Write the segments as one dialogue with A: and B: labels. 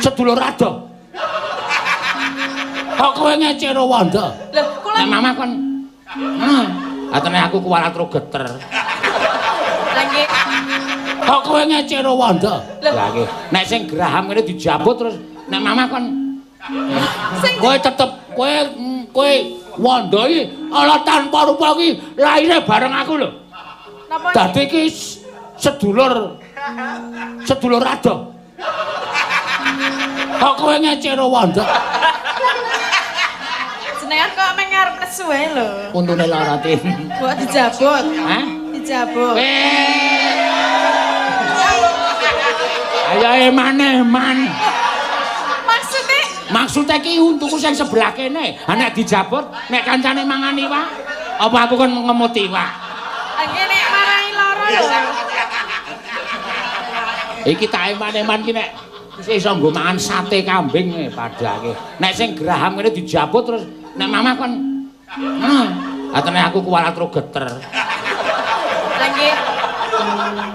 A: Sedulur adoh. Kok kowe ngece ro wondo?
B: Lho, kula
A: Nek mamah kon ngono. Atene aku kuwalat ro geter.
B: Lah nggih.
A: Kok kowe ngece ro wondo?
B: Lho.
A: Lah nggih. Nek sing geraham ngene dijabut terus nek mamah kon
B: Sing
A: kowe tetep kowe kowe wondo iki ala tanpa rupa iki lahire bareng aku lho.
B: Napa?
A: Dadi iki sedulur sedulur adoh. Kok kowe ngece ro wondo?
B: Jenengan kok meng ngarep nesu wae lho.
A: Untune lara tin.
B: Mbok dijabut.
A: Hah?
B: Dijabut.
A: Ayo eman-eman.
B: Maksudnya
A: Maksudnya ki untuku sing sebelah kene. Ha nek dijabut, nek kancane mangan iwak, apa aku kon ngemut iwak?
B: Nggih nek marai lara lho.
A: Iki tak eman-eman ki nek iso nggo mangan sate kambing padake. Nek sing geraham ngene dijabut terus nek mamah kon ngono. Atene aku kuwalat ro geter.
B: Lah nggih.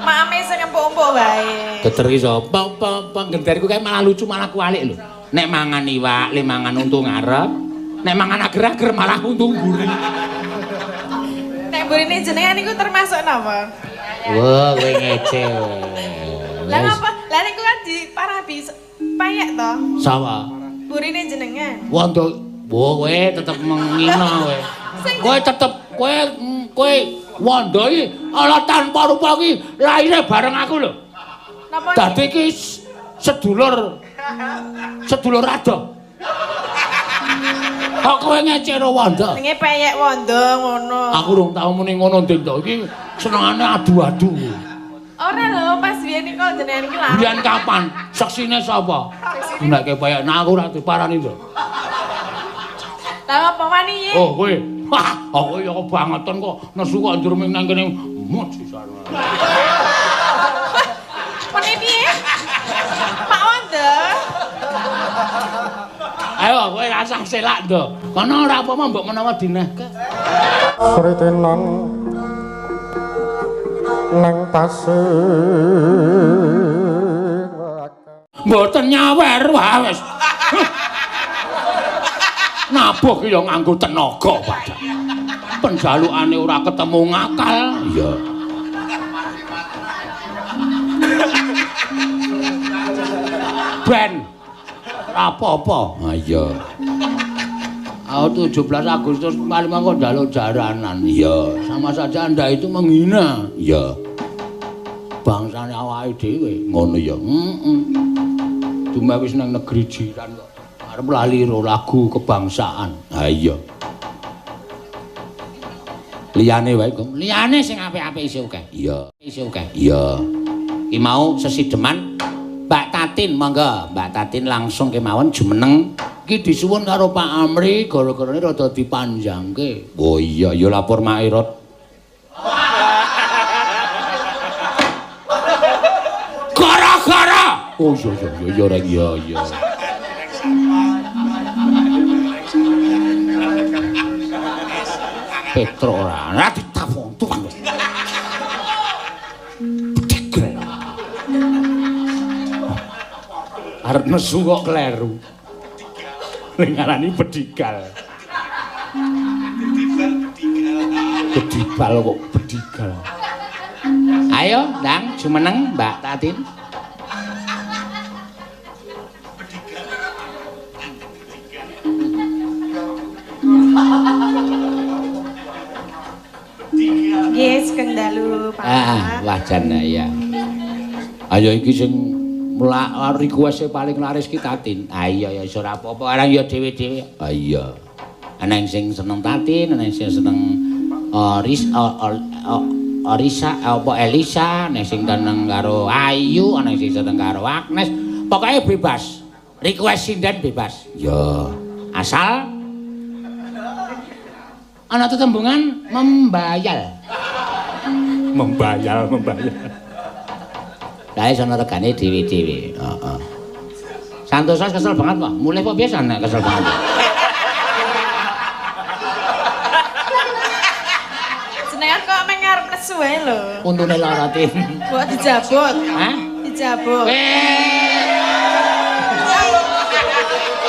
B: Maame sing empuk-empuk wae.
A: Geter ki sapa? Penggenderku kae malah lucu malah kualik lho. Nek mangan iwak, le mangan untu ngarep. Nek mangan ager-ager malah untu mburi.
B: Nek mburine jenengan niku termasuk napa?
A: Wah, kowe ngece.
B: Lah ngapa? Lah niku kan diparabi payek to.
A: Sapa?
B: Burine jenengan.
A: Wondo, wah kowe tetep mengina kowe. Kowe tetep kowe kowe wondo iki ala tanpa rupa iki lahire bareng aku lho.
B: Napa?
A: Dadi iki sedulur sedulur adoh. Kok kowe ngece ro wondo?
B: Jenenge peyek wondo ngono.
A: Aku rung tau muni ngono Ndin to. Iki senengane adu-adu.
B: Ora lho, pas biyen niku jenengan iki lho.
A: Biyen kapan? Seksine sapa? Gunake peyek nah aku ora diparani to.
B: Lah apa wani?
A: Oh kowe. Wah, aku ya kebangetan kok nesu kok njur nang kene mujizat.
B: Muni piye? Pak Wondo.
A: Ayo kowe rasah selak ndo. Kono ora apa-apa mbok menawa dinehke.
C: Sritenan nang tasik.
A: Mboten nyawer wae wis. Nabuh ki ya nganggo tenaga padha. Penjalukane ora ketemu ngakal. Iya. Ben. Ora apa-apa. Ha iya. Aku 17 Agustus paling kok njaluk jaranan. Iya, sama saja Anda itu menghina. Iya. Bangsane awake dhewe. Ngono ya. Heeh. Dumeh wis nang negeri jiran kok. Arep lali ro lagu kebangsaan. Ha iya. Liyane wae, Gong. Liyane sing apik-apik isih akeh. Iya, isih akeh. Iya. Ki mau sesideman Mbak Tatin, monggo. Mbak Tatin langsung kemawon jumeneng. Ki disuwun karo Pak Amri, gara-garane rada dipanjangke. Oh iya, ya lapor Mak Irot. Gara-gara. Oh iya iya iya reng iya iya. Petro ora, ora ditafung tukang. Bedegel. Arep nesu kok kleru. Ning ngarani bedigal. Bedibal kok bedigal. Ayo, Ndang, jumeneng Mbak Tatin.
B: Nggih, sugeng dalu, Pak.
A: Ah, wah jan ya. Ayo iki sing request paling laris ki Tatin. Ah iya ya iso ora apa-apa, arang ya dhewe-dhewe. Ah iya. Ana sing seneng Tatin, ana sing seneng Orisa apa Elisa, ana sing seneng karo Ayu, ana sing seneng karo Agnes. Pokoke bebas. Request sinden bebas. Ya. Asal ana tetembungan membayal. Membayal, membayal. Lah iso ana regane dhewe-dhewe. Heeh. Santosa kesel banget kok. Mulih kok biasa nek kesel banget.
B: Jenengan kok meng ngarep nesu wae lho.
A: Untune lara tin.
B: Mbok dijabut.
A: Hah?
B: Dijabut.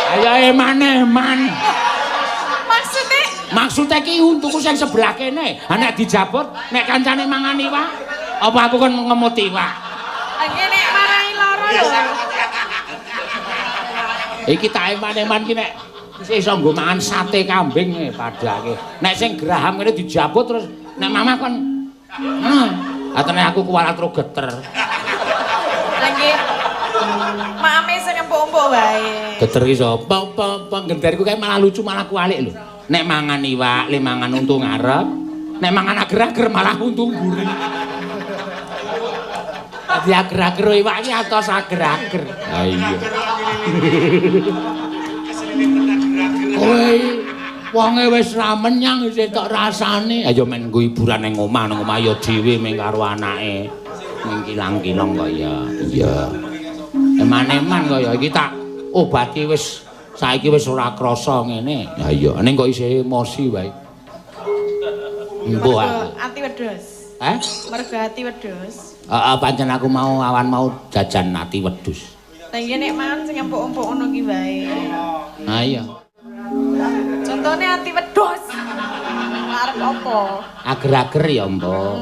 A: Ayo eman-eman.
B: Maksude?
A: Maksude ki untuku sing sebelah kene. Ha nek dijabut, nek kancane mangan iwak, apa aku kon ngemut iwak?
B: Nggih nek marai lara lho.
A: Iki tak eman-eman ki nek iso nggo mangan sate kambing padake. Nek sing geraham ngene dijabut terus nek mamah kon ngono. Atene aku kuwalat ro geter.
B: Lah nggih. Maame sing empuk-empuk wae.
A: Geter ki sapa? Peng genderku kae malah lucu malah kualik lho. Nek mangan iwak, le mangan untu ngarep. Nek mangan ager-ager malah untu mburi. Dadi ager-ager iwak iki atos ager-ager. Ha iya. Kowe wonge wis ra menyang isih tok rasane. Ayo men nggo hiburan ning omah, nang omah ya dhewe ming karo anake. Ning kilang-kilong kok ya. Iya. Eman-eman kok ya iki tak obati wis saiki wis ora krasa ngene. Ha iya, ning kok isih emosi wae. Embuh aku.
B: Ati wedhus.
A: Heh?
B: Mergo ati wedhus.
A: Heeh, pancen aku mau awan mau jajan ati wedhus.
B: Lah iya nek mangan sing empuk-empuk ngono ki wae.
A: Ha iya.
B: Contone ati wedhus. Arep apa?
A: Ager-ager ya empuk.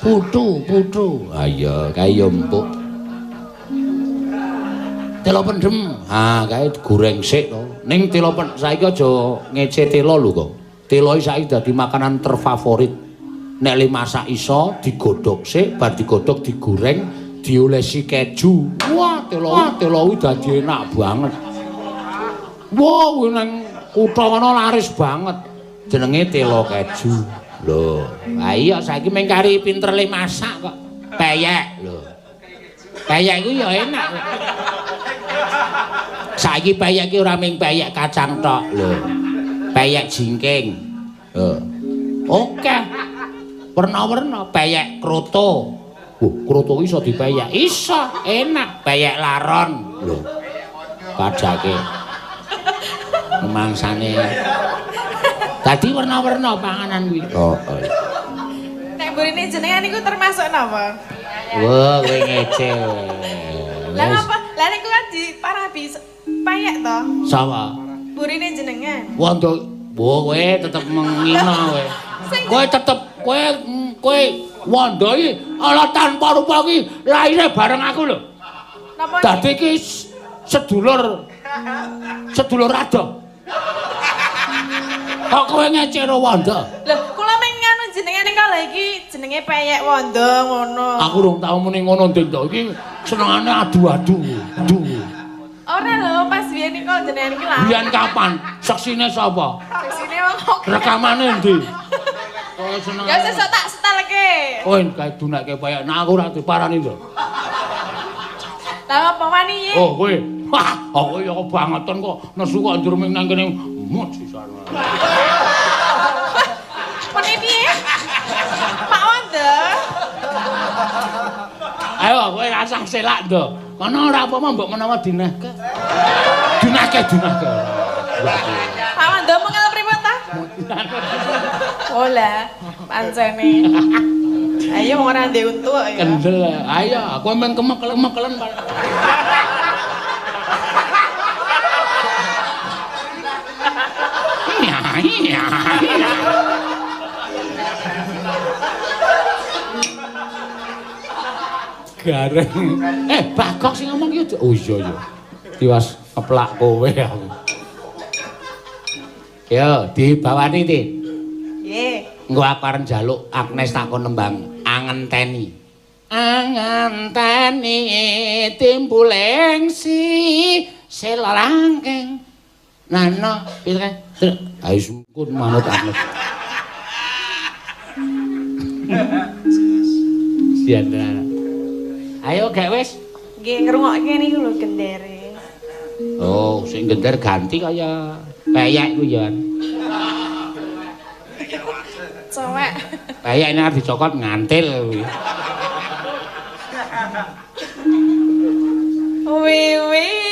A: Putu, putu. Ha iya, kae ya empuk. Telo pendem. Ha, kae goreng sik to. Ning telo saiki aja ngece telo lho kok. Telo iki saiki dadi makanan terfavorit. Nek le masak iso digodhog sik, bar digodhog digoreng, diolesi keju. Wah, telo kuwi dadi enak banget. Wah, kuwi nang kutha kono laris banget. Jenenge telo keju. Lho, ha iya saiki mung kari pinter le masak kok. Peyek lho. Peyek iku ya enak. Saiki peyek iki ora mung peyek kacang tok lho. Peyek jingking. Lho. Oke. Werna-werna peyek kroto. Wah, kroto iso dipeyek. Iso, enak. Peyek laron lho. Padake. Mangsane. Dadi werna-werna panganan kuwi. Oh, oh.
B: Nek mburine jenengan niku termasuk napa?
A: Wah, kowe ngece.
B: Lah napa? Lah niku kan diparabi peyek to.
A: Sapa?
B: Burine jenengan.
A: Wondo, kowe tetep mengina kowe. Kowe tetep kowe wondo iki ala tanpa rupa iki lahire bareng aku lho.
B: Napa?
A: Dadi iki sedulur sedulur adoh. Kok kowe ngecero wondo?
B: Lho, kula meng nganu jenengan ning kala iki jenenge peyek wondo ngono.
A: Aku rung tau muni ngono Nding to. Iki senengane adu-adu. Adu.
B: Ora lho, pas biyen niku jenengan iki lha.
A: Biyen kapan? Saksine sapa?
B: Saksine wong kok.
A: Rekamane endi? Kowe seneng.
B: Ya sesuk tak setelke.
A: Kowe kae dunake peyek. Nah aku ora diparani lho.
B: Lah apa wani iki?
A: Oh, kowe. Wah, aku ya kebangetan kok nesu kok njur ming nang kene mut sisan.
B: Meni piye? Pak Wondo.
A: Ayo kowe rasah selak ndo. Kono ora apa-apa mbok menawa dinehke. Dinehke, dinehke.
B: Pak Wondo mengel pripun ta? Ola, pancene. Ayo wong ora ndek untu kok ya.
A: Kendel. Ayo, aku men kemek-kemekelen. Iya, iya. Gareng. Bagok sing ngomong iki. Oh iya iya. Tiwas ngeplak kowe aku. Yo, dibawani, Ti.
B: Nggih.
A: Engko aku arep njaluk Agnes takon nembang angenteni. Angenteni timbuling si selalangking. Nano, piye kae? Ayo sungkun manut Agnes. Sian. Ayo gek wis.
B: Nggih ngrungokke niku lho gendere.
A: Oh, sing gender ganti kaya peyek ku ya.
B: Cowek.
A: Peyek nek arep dicokot ngantil kuwi.
B: Wiwitane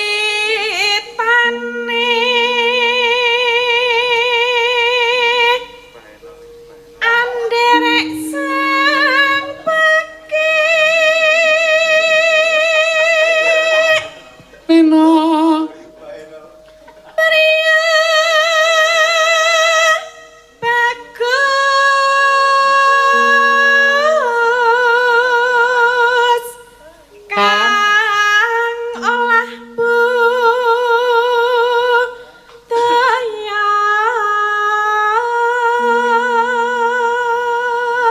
B: anderek sang pekik
A: Nino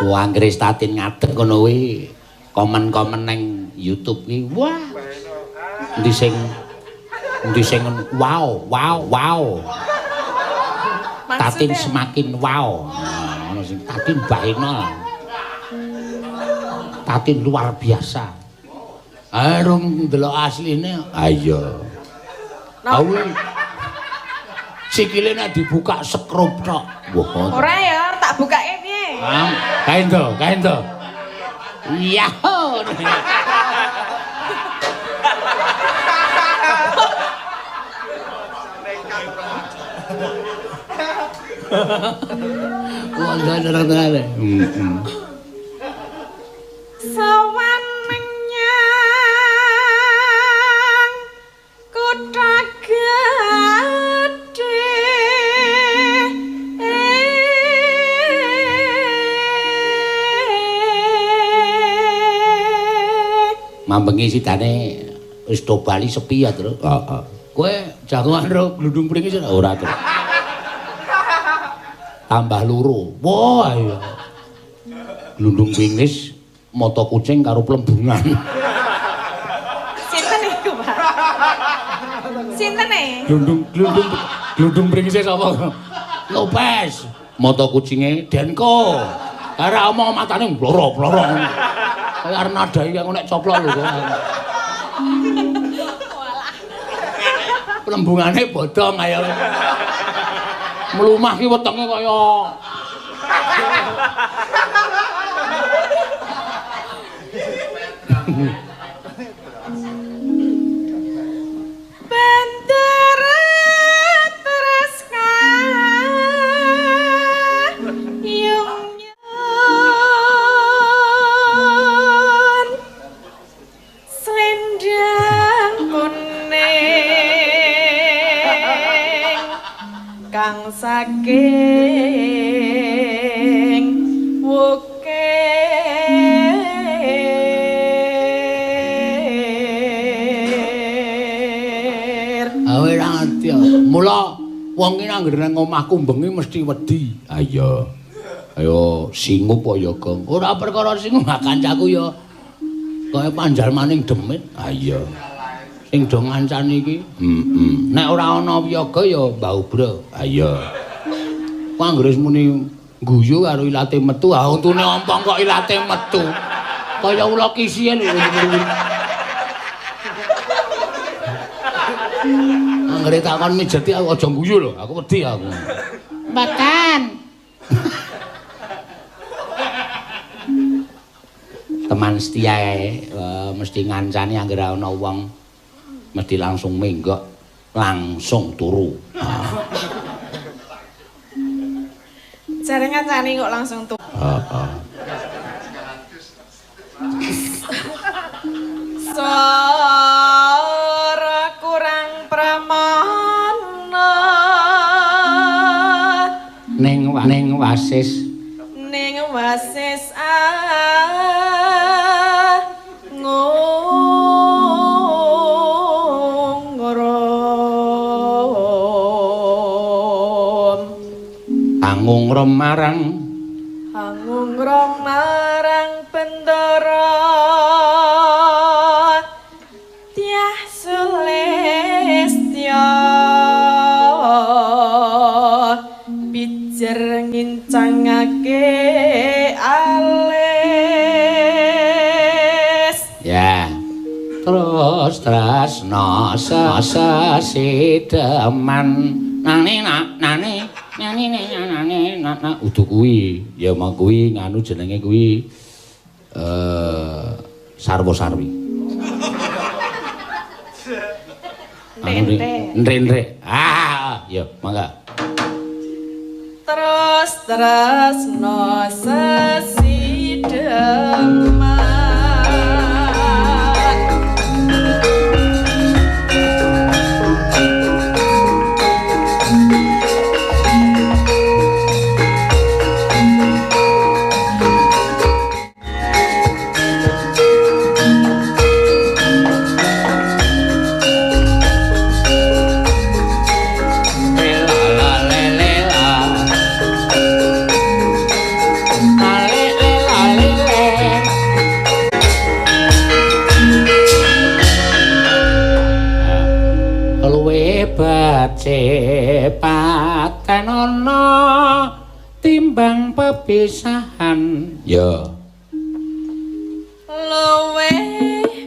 A: Wah, anggere Tatin ngadeg ngono kuwi komen-komen nang YouTube kuwi. Wah. Endi sing wow, wow, wow. Tatin semakin wow. Nah, ono sing Tatin Bahena. Tatin luar biasa. Rung ndelok asline. Ah iya. Awi. Sikile nek dibuka sekrup tok. Wah.
B: Ora ya, tak bukake piye?
A: Ah, kae ndo, kae ndo. Iya. Wah, ndak. Heeh.
B: Sowan menyang kutha gedhe.
A: Mambengi sidane wis do bali sepi ya, Tru. Heeh. Kowe jagongan ro glundung pringis ora, Tru? Tambah loro. Wah, iya. Glundung pringis, mata kucing karo plembungan.
B: Sinten iku, Pak? Sinten e?
A: Glundung pringise sapa? Lopez. Mata kucinge Denko. Ora omong matane mbloro-bloro. Kaya arep nadai aku nek coplok lho kok.
B: Walah.
A: Plembungane bodong ayo. Mlumah ki wetenge kaya
B: Bendera terus kayung nyun selendang kuning kang saking wukir.
A: Awe ora ngerti. Mula wong ki anggere nang omahku bengi mesti wedi. Ha iya. Ayo singup apa ya, Gong? Ora perkara singup, kancaku ya kaya panjalmaning demit. Ha iya. Sing do ngancani iki. Heeh. Nek ora ana wiyaga ya Mbah Ubro. Ha iya. Ku anggere muni guyu karo ilate metu, ha untune ompong kok ilate metu. Kaya ula kisihe lho. Anggere takon mijeti aku aja guyu lho, aku wedi aku. Mboten. Teman setia mesti ngancani anggere ana wong mesti langsung menggok, langsung turu.
B: Jare ngancani kok langsung turu.
A: Heeh.
B: Sora kurang pramana
A: ning wasis
B: ning wasis
A: angungrum marang
B: bendara Dyah Sulistya pijer ngincangake alis.
A: Ya terus tresna sesideman nane nane nane nane nane udu kuwi ya mau kuwi nganu jenenge kuwi sarwa sarwi. Ndre-ndre. Ah, ya mangga.
B: Terus tresna sesideman
A: la la le le la. Luwe becik patenono timbang pepisahan. Ya.
B: Luwe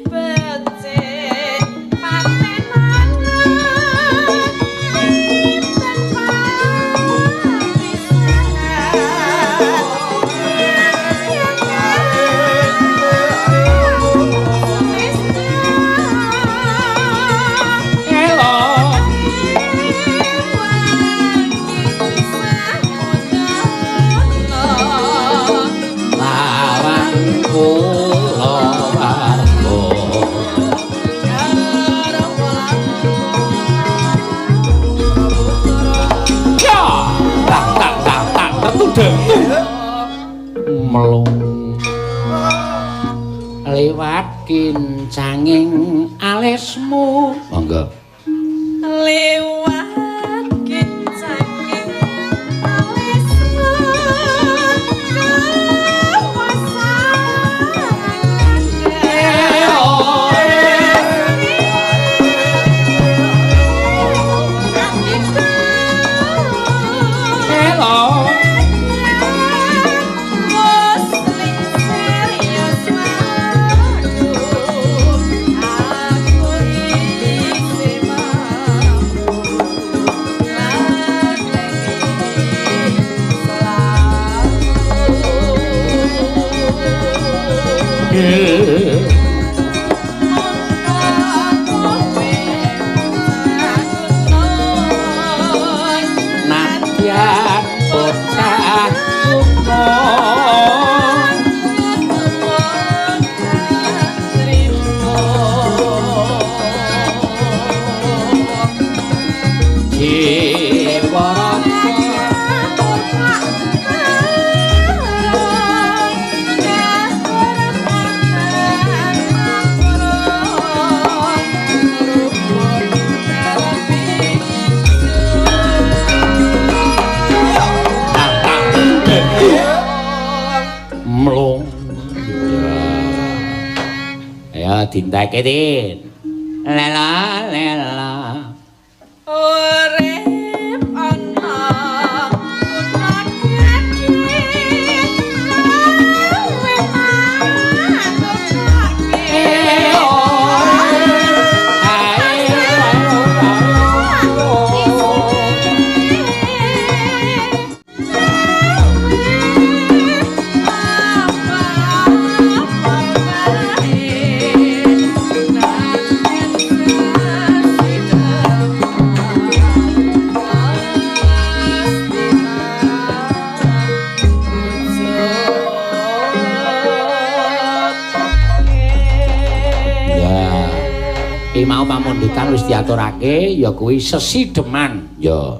B: becik patenono timbang pepisahan.
A: Melung liwat kincanging alismu. Monggo.
B: Liwat kincanging alismu
A: Dinteke Tin. Lela lela.
B: Urip ana kutha gedhe luwih
A: Mau pamundutan wis diaturake ya kuwi sesideman ya.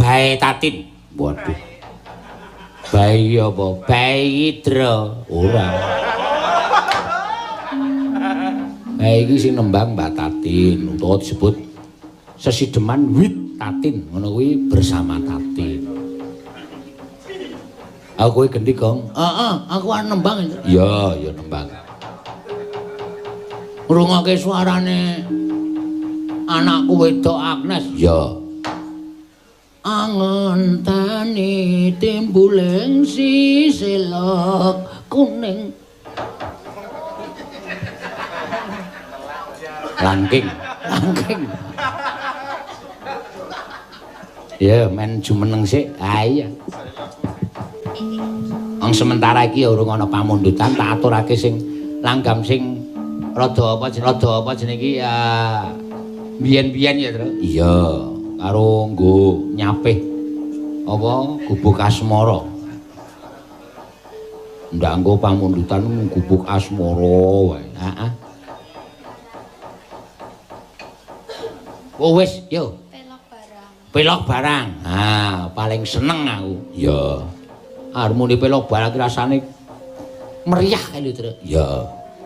A: Bae Tatin. Waduh. Bae apa? Bae Idra. Ora. Bae iki sing nembang Mbak Tatin utawa disebut sesideman wit Tatin, ngono kuwi bersama Tatin. Aku kowe gendi, Gong? Heeh, aku arep nembang. Iya, ya nembang. Ngrungokke suarane anakku wedok Agnes. Ya. Angenteni timbuling sisilok kuning. Langking, langking. Ya, men jumeneng sik. Ha iya. Wong sementara iki ya urung ana pamundutan, tak aturake sing langgam sing rada apa jenenge iki ya biyen-biyen ya, Tru. Iya, karo nggo nyapih apa gubuk asmara. Ndak nggo pamundutan gubuk asmara wae. Heeh. Oh wis, yo.
D: Pelok barang.
A: Pelok barang. Ah, paling seneng aku. Iya. Harmoni pelok barang rasane meriah kae lho, Tru. Iya.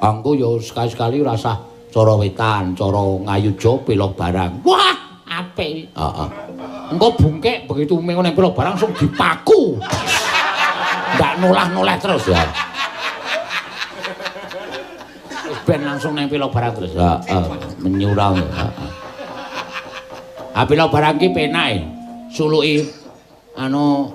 A: Angko ya sekali-sekali rasah cara wetan, cara ngayuja pelok barang. Wah, apik. Heeh. Engko bungkek begitu mengo nang pelok barang langsung dipaku. Ndak nolah-noleh terus ya. Wis ben langsung nang pelok barang terus. Heeh, menyurang. Heeh. Apilo barang ki penak e. Suluki anu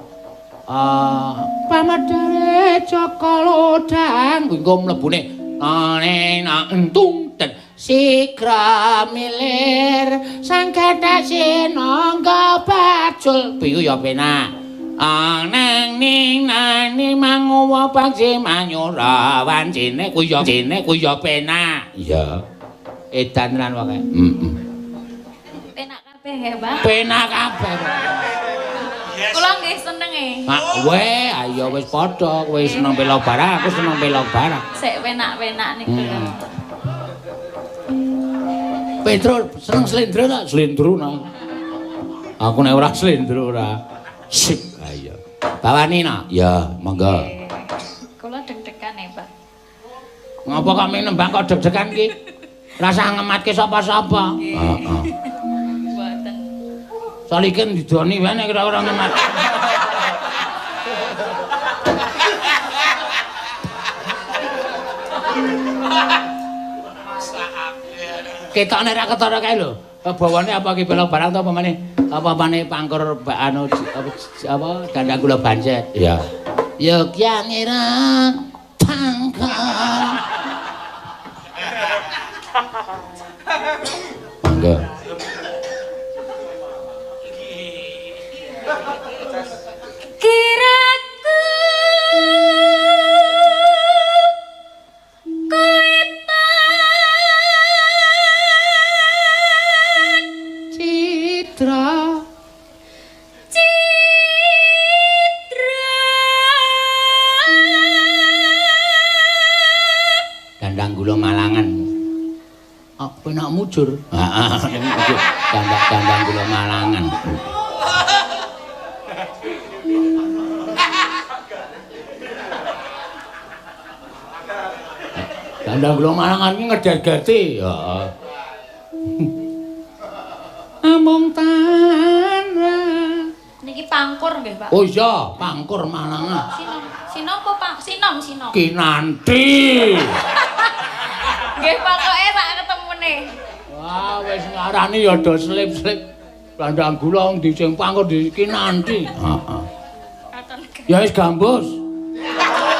A: pamadare Jaka Lodang kuwi engko mlebune ane entung den sigra milir sang gathak sinangga bajul piyu ya penak. Anang ning nani manguwa bangsi manyura wancine kuwi ya cine kuwi ya penak. Iya. Edan tenan wae. Heeh.
D: Penak kabeh nggih, Pak.
A: Penak kabeh.
D: Kula nggih seneng e.
A: Mak we, ayo wis padha, kowe seneng pelog barang, aku seneng pelog barang.
D: Sik penak-penak niku lho.
A: Petro seneng slendro ta? Slendro nah. Aku nek ora slendro ora. Sip, ayo. Bawani nak? Ya, monggo.
D: Kula deg-degan e, Pak.
A: Ngapa kok nembang kok deg-degan ki? Rasah ngematke sapa-sapa. Heeh.
D: Mboten.
A: Salikin didoni wae nek ora ngemat. Ketokne ra ketara kae lho. Bawane apa ki pelog barang to apa maneh? Apa-apane pangkur anu apa dandang gula bancet. Iya. Yogya ngira tangkal. Mangga.
D: Kiraku kowe
A: Citra
D: Citra
A: dandang gula Malangan. Apa nak mujur? Heeh, dandang gula Malangan. Dandang gula Malangan iki ngeder-gerti. Heeh. Amung tanah.
D: Niki pangkur nggih, Pak.
A: Oh iya, pangkur Malangan.
D: Sinom, sinom apa Pak? Sinom, sinom.
A: Kinanti.
D: Nggih, pokoke sak ketemune.
A: Wah, wis ngarani ya do slip-slip. Dandang gula ndi sing pangkur di Kinanti. Heeh. Ya wis gambus.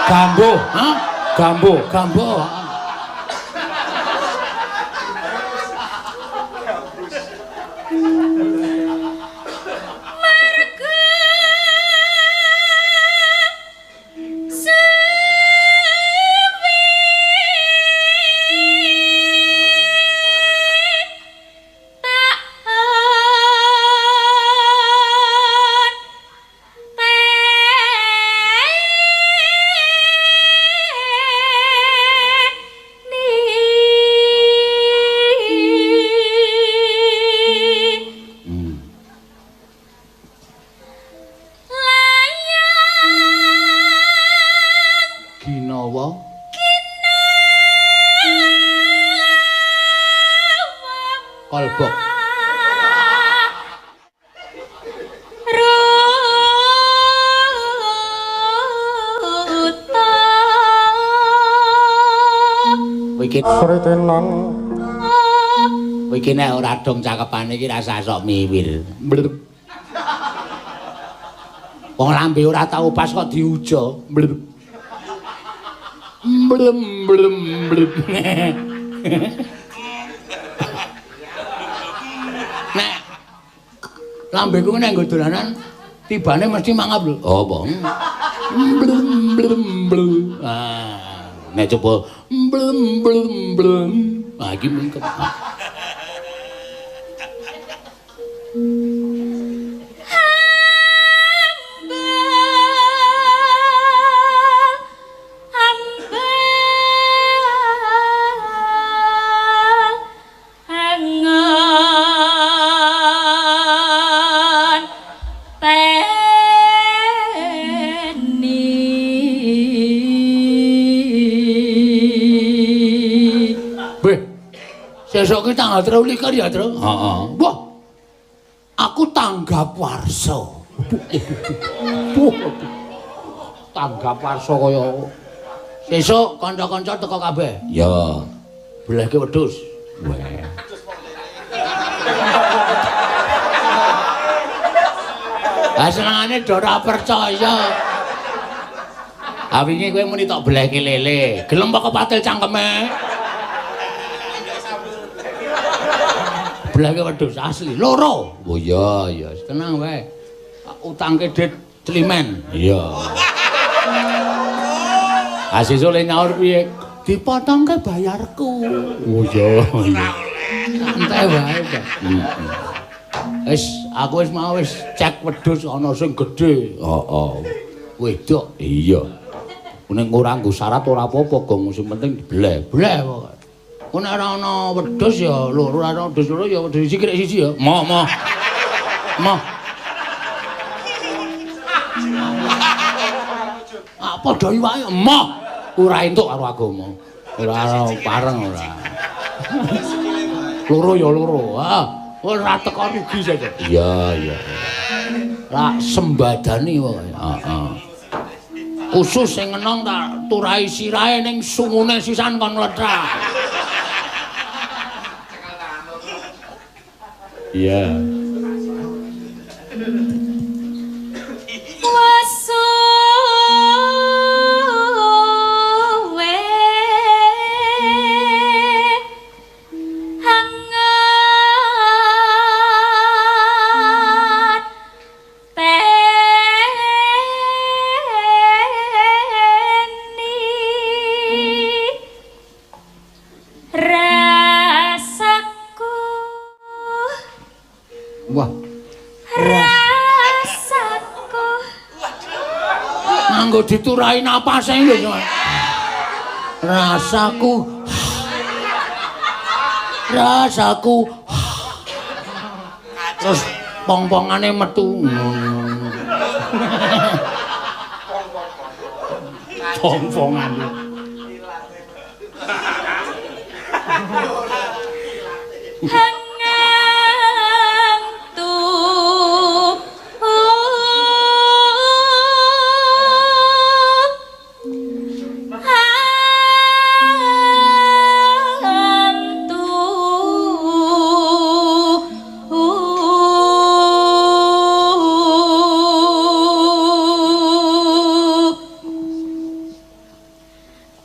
A: Gambuh, ha? Gambuh, gambuh. Kolbok. Iki nek ora dong cakepane iki rasah sok miwir. Wong lambe ora tau pas kok diujo. Blem blem blem. Nek lambeku nek nggo dolanan tibane mesti mangap lho. Oh, apa? Blem blem blem. Ah, nek coba blem blem blem. Ah, iki mungkin. Sesuk ki tanggal 23 ya, Tru? Heeh. Wah. Aku tanggap warsa. Tanggap warsa kaya sesuk kanca-kanca teko kabeh. Ya. Belehke wedhus. Weh. Ah senengane do ora percaya. Ah wingi kowe muni tok belehke lele. Gelem apa kepatil cangkeme? Belehke wedhus asli loro. Oh iya iya, tenang wae. Utangke dit climen. Iya. Ah sesuk le nyaur piye? Dipotongke bayarku. Oh iya. Santai wae, Pak. Wis, aku wis mau wis cek wedhus ana sing gedhe. Heeh. Wedok. Iya. Nek ora nggo syarat ora apa-apa, Gong. Sing penting dibeleh. Bleh pokoke. Nek ora ana wedhus ya loro, ora ana wedhus loro ya wedhus siji kirek siji ya. Moh, moh. Moh. Ah padha iwake moh. Ora entuk karo agama. Ora pareng ora. Loro ya loro. Heeh. Ora teko rugi saja. Iya, iya. Rak sembadani pokoke. Heeh. Khusus sing ngenong tak turahi sirahe ning sungune sisan kon mlethak. Iya.
D: Wasuwe hangat teni rasaku.
A: Wah,
D: rasaku
A: nganggo diturahi napase lho. Rasaku. Rasaku. Terus pong-pongane metu. Pong-pongane.
D: Hangang tuh hantu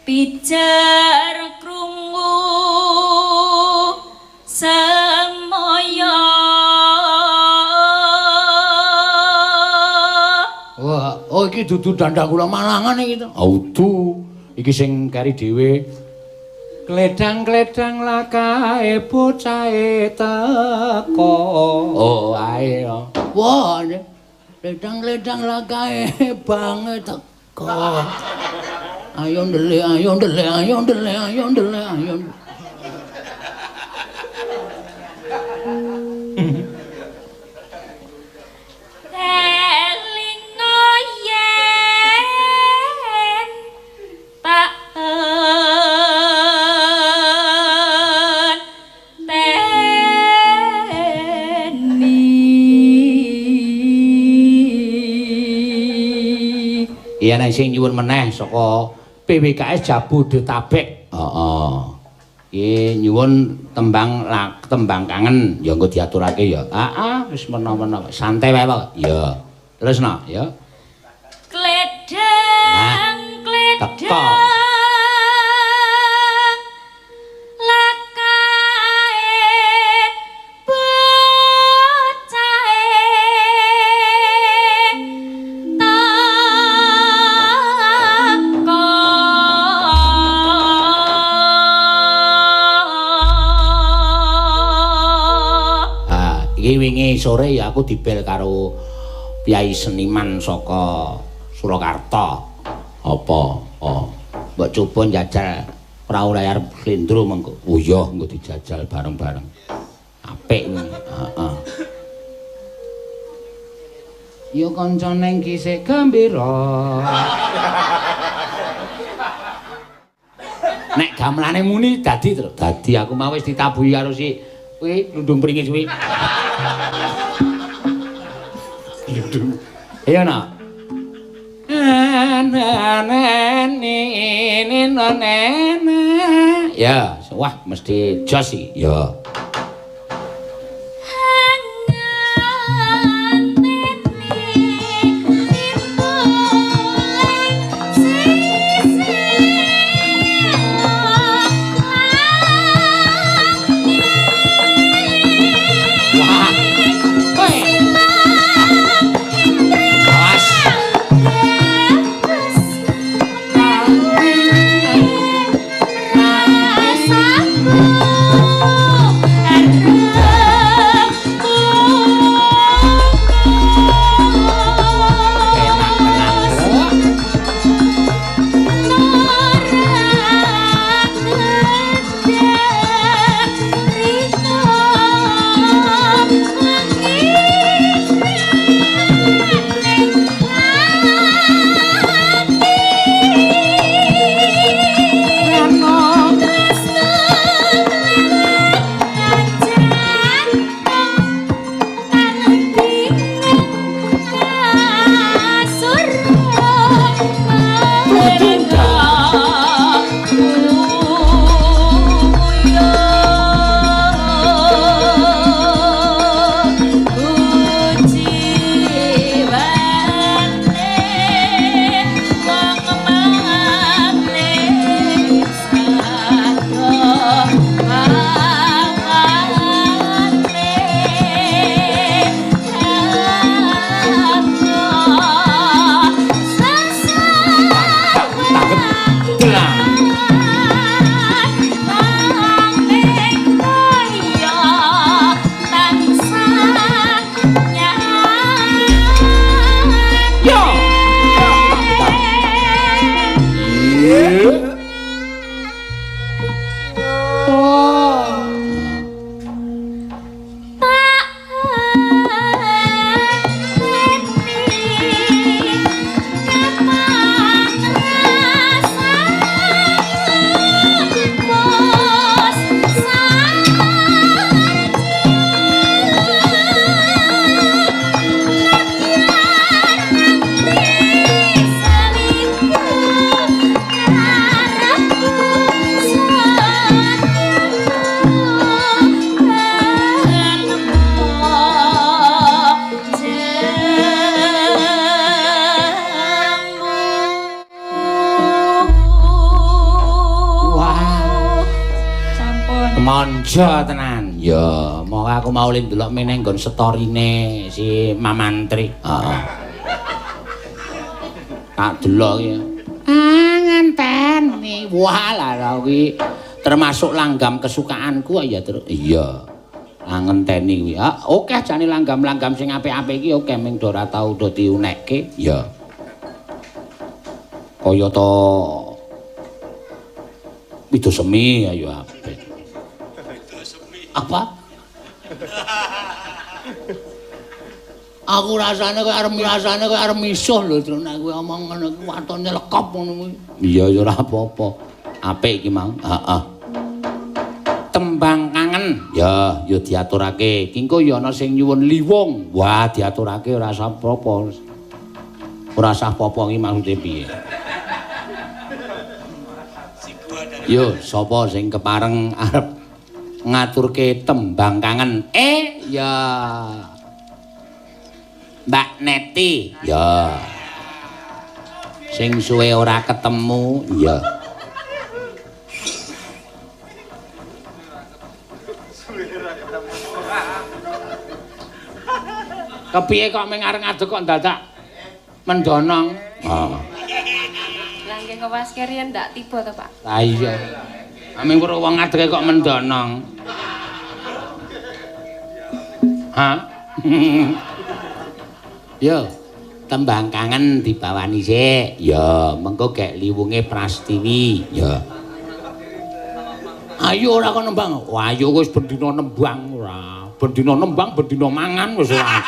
D: pijar krungu semoyo.
A: Wah, oh iki dudu dandang kula Malangan iki to. Oh, udu. Iki sing kari dhewe. Kledang-kledang lakae bocahe teko. Oh, ae. Wah, kledang-kledang lakae bange teko. Ayo ndelik, ayo ndelik, ayo ndelik, ayo ndelik, ayo.
D: Elingo yen tak enteni.
A: Iya nek sing nyuwun meneh saka PWKS Jabodetabek. Heeh. Iki nyuwun tembang tembang kangen ya engko diaturake ya. Heeh, wis mena-mena santai wae Pak. Ya. Terusno ya.
D: Kledang kledang lakae bocahe teko.
A: Ah, iki wingi sore ya aku dibel karo piyai seniman saka Surakarta. Apa? Oh, mbok coba njajal prau layar slendro mengko. Oh iya, engko dijajal bareng-bareng. Apik kuwi. Heeh. Ya kancane iki sik gembira. Nek gamelane muni dadi terus. Dadi aku mau wis ditabuhi karo si kuwi lundung pringis kuwi. Lundung. Iya nak. Ya, wah mesti jos iki. Ya.
D: Hanganteni
A: Bejo tenan. Ya, mongko aku mau ndelok meneh nggon storine si Mamantri. Heeh. Tak delok iki. Ah, ngenteni. Wah, lah kuwi termasuk langgam kesukaanku ya, Truk. Iya. Ah, ngenteni kuwi. Ah, oke jane langgam-langgam sing apik-apik iki oke ming ora tau do diunekke. Iya. Kaya to Widosemi ayo apik. Apa? Aku rasane koyo arep rasane koyo arep misuh lho, Truk, nek kowe omong ngono kuwi watone lekop ngono kuwi. Iya ya ora apa-apa. Apik iki mau. Heeh. Tembang kangen. Ya, ya diaturake. Ki engko ya ana sing nyuwun liwung. Wah, diaturake ora usah apa-apa. Ora usah apa-apa iki maksude piye? Yo, sapa sing kepareng arep ngaturke tembang kangen? Ya. Mbak Neti. Ya. Sing suwe ora ketemu, ya. Kepiye kok ming arep ngadeg kok dadak mendonong? Heeh.
B: Lah nggih kewas riyen ndak tiba to, Pak?
A: Lah iya. Aming weruh wong ngadege kok mendonong. Hah? Yo, tembang kangen dibawani sik. Ya, mengko gek liwunge Prastiwi. Ya. Ayo ora kon nembang. Wah, ayo wis bendina nembang ora. Bendina nembang, bendina mangan wis ora.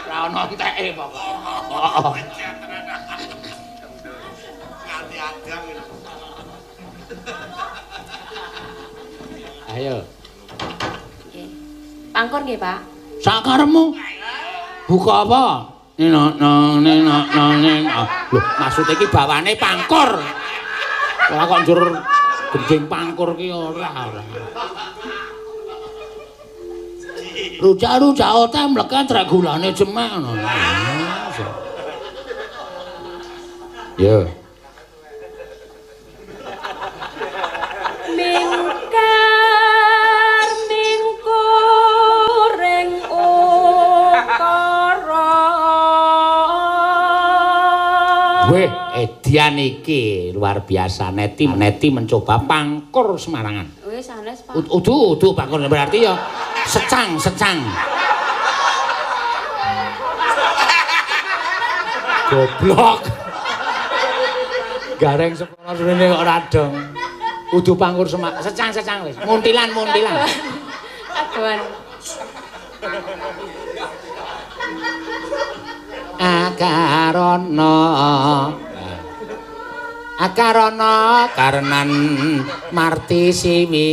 A: Ora ono enteke pokoke. Ayo.
B: Nggih. Pangkur nggih, Pak?
A: Sakaremu. Buka apa? Nino nong nino nong nino. Lho, maksud iki bawane pangkur. Ora kok njur gending pangkur ki ora ora. Rujak-rujak ote mleken trek gulane jemek ngono. Yo.
D: Mingkar mingkuring ukara.
A: Weh, edian iki luar biasa. Neti Neti mencoba pangkur Semarangan.
D: Wis sanes, Pak.
A: Udu udu pangkur berarti ya secang secang. Goblok. Gareng sekolah rene kok ora dong. Udu pangkur secang secang wis. Muntilan muntilan.
D: Kadoan.
A: Akarana Akarana karenan marti siwi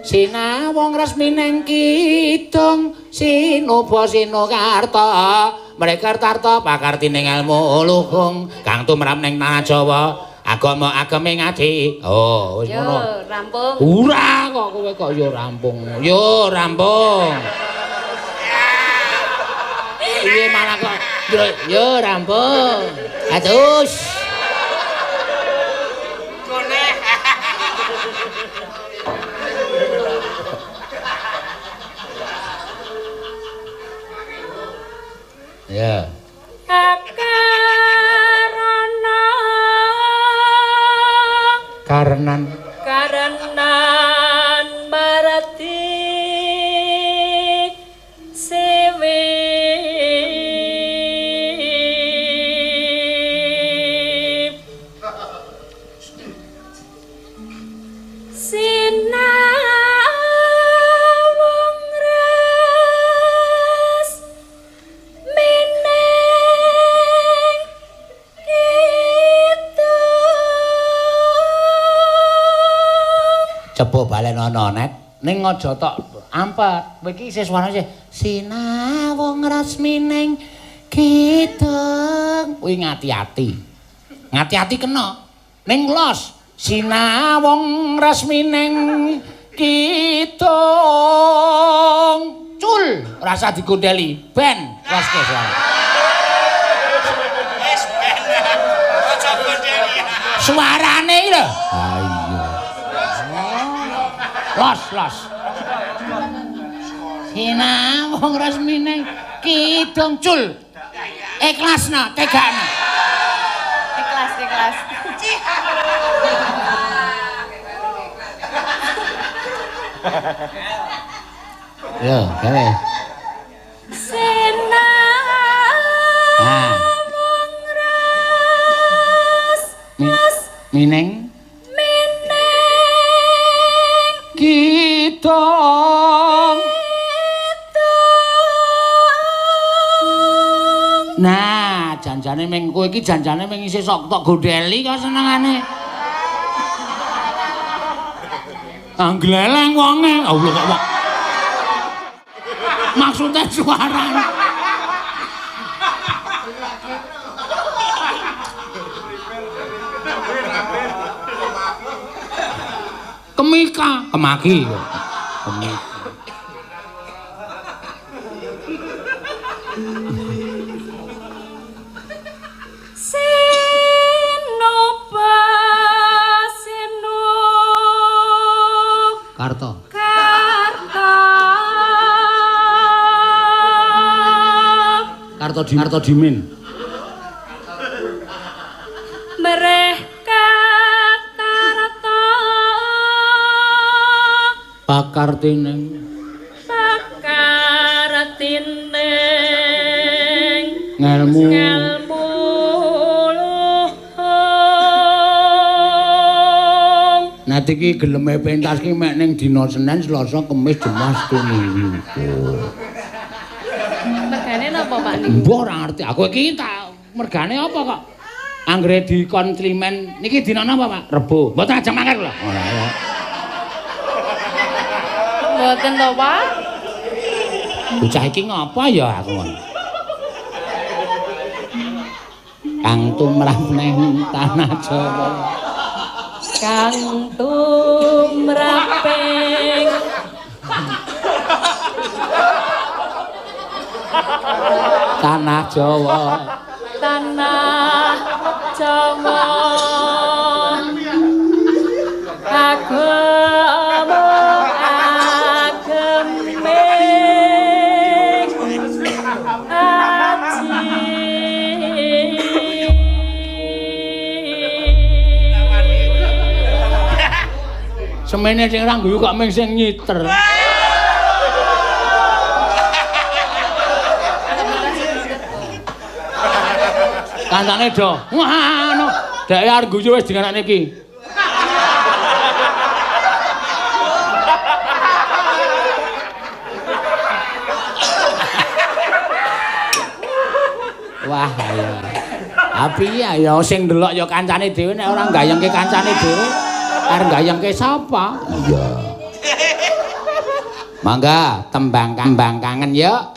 A: sinawung resmi neng kidung sinuba sinukarta mrekartarta pakartining ilmu luhung kang tumrap ning tanah Jawa agama ageme ngadi. Oh wis ngono.
D: Yo rampung.
A: Ora kok kowe kok yo rampung. Yo rampung. Piye malah kok yo rampung. Atus. Ya.
D: Akarana
A: karenan
D: karenan marati sewe sinawung res meneng kidung.
A: Coba balen ana net ning aja tok ampet. Kowe iki isih suarane isih sinawung resmining kidung. Kuwi ngati-ati. Ngati-ati kena. Ning los sinawung resmining kidung. Cul, rasa digondeli. Ben, loske suara. Wis ben. Aja gondeli. Suarane lho. Ha iya. Los, los. Sinawung resmine kidung cul. Ikhlasna, tegakna.
B: Ikhlas, ikhlas.
A: Yo, gawe.
D: Sinawung res
A: Mining
D: mining
A: kidung. Nah, janjane ming kowe iki janjane ming isih sok tok gondeli kok senengane. Anggleleng wonge. Allah kok wong. Maksudnya suarane. Kemika, kemaki. Kemika.
D: Sinoba sinu
A: Karto.
D: Karta.
A: Karto di Karto Dimin.
D: Mereh katarta.
A: Pakartining.
D: Pakartining.
A: Ngelmu.
D: Ngelmu luhung.
A: Nanti ki geleme pentas ki mek ning dina Senin, Selasa, Kamis, Jumat, Sabtu, Minggu.
B: Mergane napa Pak niku?
A: Mbah ora ngerti. Aku iki tak mergane apa kok? Anggere dikon klimen niki dina napa Pak? Rebo. Mboten ajeng mangkat kula. Ora ya.
B: Mboten to Pak?
A: Bocah iki ngapa ya aku ngono. Kang tumrap ning tanah Jawa.
D: Kang tumraping
A: tanah Jawa.
D: Tanah Jawa. Agama ageme aji.
A: Semene sing ra guyu kok ming sing nyiter. Kancane do. Wah, ngono. Dhek arep guyu wis dinganakne iki. Wah, ayo. Api ya sing ndelok ya kancane dhewe nek ora gayengke kancane dhewe arep gayengke sapa? Iya. Mangga tembang kembang kangen ya.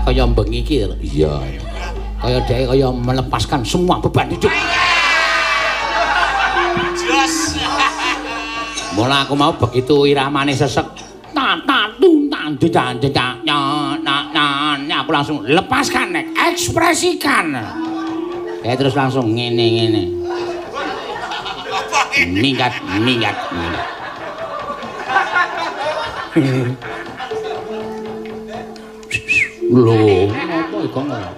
A: Kaya bengi iki lho. Iya. Kaya dhek kaya melepaskan semua beban hidup.
E: Jos.
A: Mula aku mau begitu iramane sesek. Ta ta tung tan tan tan na na na aku langsung lepaskan nek, ekspresikan. Ya terus langsung ngene-ngene. Minggat, minggat, minggat. Lho, apa iku ngono?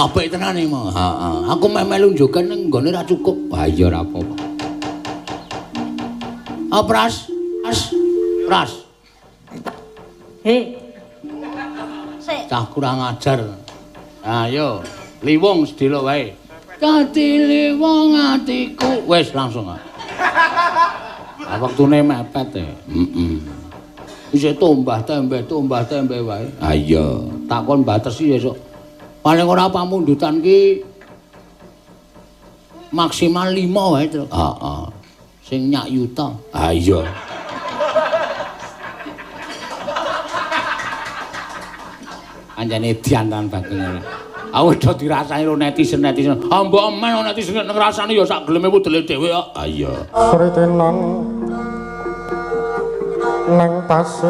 A: Apik tenan iki, Mas. Heeh. Aku meh melu njogen ning nggone ra cukup. Ha iya ora apa-apa. Ah, Pras, Pras, Pras.
D: He. Sik.
A: Cah kurang ajar. Ayo, liwung sedhela wae. Dadi liwung atiku. Wis langsung. Ah, wektune mepet e. Heeh. Isih tombah tembe wae. Ha iya, takon batesi esuk. Paling ora pamundutan ki maksimal 5 wae, Truk. Heeh. Sing nyak yuta. Ha iya. Anjane edian tan bageng. Aku udah dirasani karo netizen-netizen. Ha mbok men netizen ngrasani ya sak geleme wedele dhewe kok. Ha iya.
C: Sritinan nang tasik.